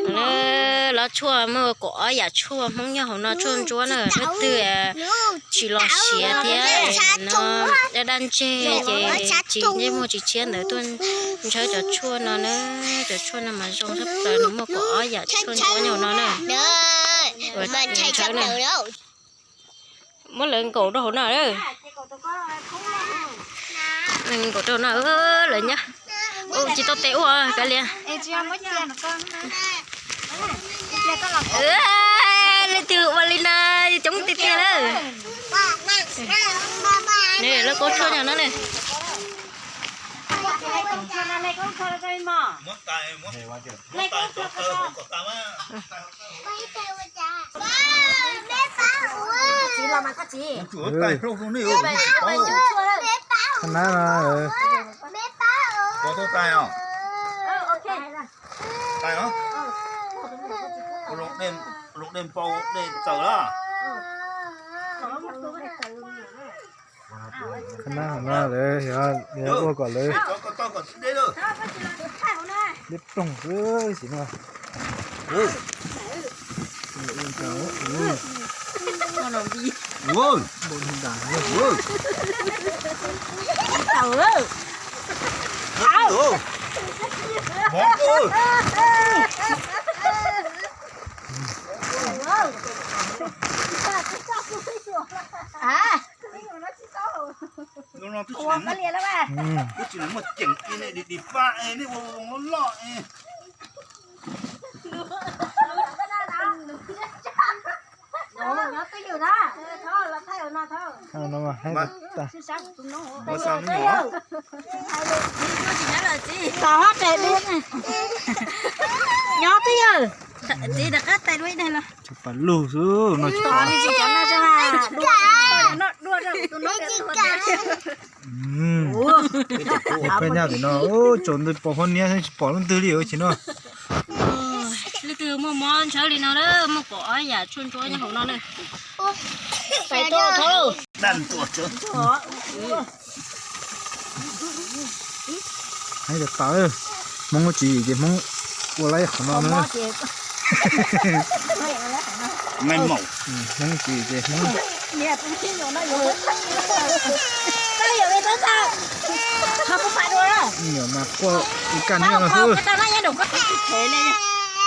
Lov tshuaj muaj kaum ob yam tshuaj Hmoob nyob hauv no, tshuaj ntsuab na, leej twg tsis los siav thiab no, daj daj ntseg ces tsis ntsej muag tsis tshiab ntawd tuaj ntshaw cov tshuaj no na. Cov tshuaj no mas zoo tshaj plaws, nws muaj kaum ob yam tshuaj ntsuab nyob hauv no na. Uas ntshawb na. Muab lawv nkaum rau hauv no. Nkaum rau hauv no lawv nyob. Tsis tau tes ua kav liam. Leej twg ua li na, coob tiag tiag lawm. Lawv kaub tshuaj nyob no ne. Qhab nab no. Qhab nab no lawv yuav ua kom lawv deb roog xwb sim no. Nyob twb yog txiv rov qab tais dua ib daig los. Pas lug xwb no tsis peb nyaj tim no tsaus ntuj pom phob niab tsis pom leej twg li ua tsis no. Leej twg muaj mob ntshaw li no, muaj kaum ob yam tshuaj ntsuab nyob hauv no na. Hais tas tas, Hmoob tsis ces Hmoob ua laib qhov no na. Hmoob tsis ces Hmoob. Me nyuam mas quaj ua kaj niab no xwb.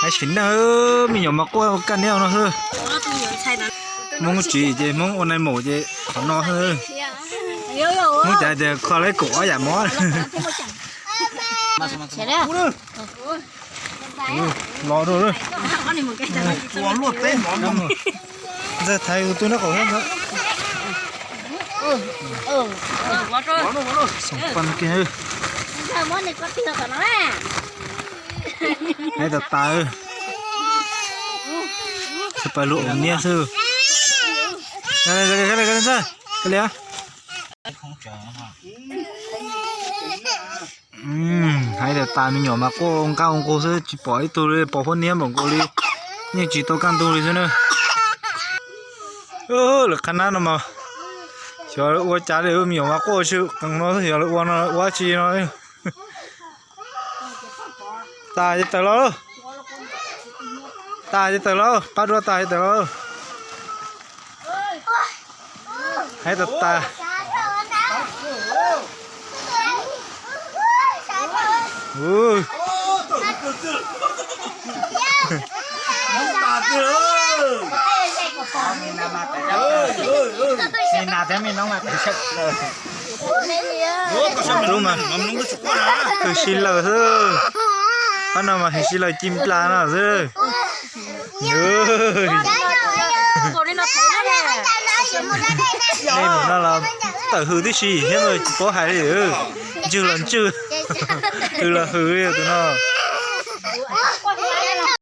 Hais sim neej, me nyuam mas quaj ua kaj niab no xwb. Hmoob tsis ces Hmoob ua nai maum ces qhov no xwb. Hmoob cas tias kho laib kaum ob yam mob. Los rau. Ntxawg thaiv tus nraub qaum. Xoom pan kiag. Hais tas tas. Tsis pais luag ua niab xwb. Ntxawg, ntxawg, ntxawg, ntxawg. Hais tas tas, me nyuam mas quaj nqaj nqug xwb, tsis pom ib tug li, pom phob niab npaum nkaus li, yeej tsis tau kaj ntug li xwb na. Lawv qhab nab no mas xyov ua cas li, me nyuam mas quaj tsis qees no xwb, xyov lawv ua no ua dab tsi no. Tas ces tawm los. Tas ces tawm los, pab dua tas ces tawm los. Hais tas tas. Tus mas hwm si lawm xwb. Pab no mas hwm si lawm ci nplas no xwb. Nej mus no los tawm hws tib si thiab, tsis paub hais li. Ntswg los ntswg, hws los hws li tus no.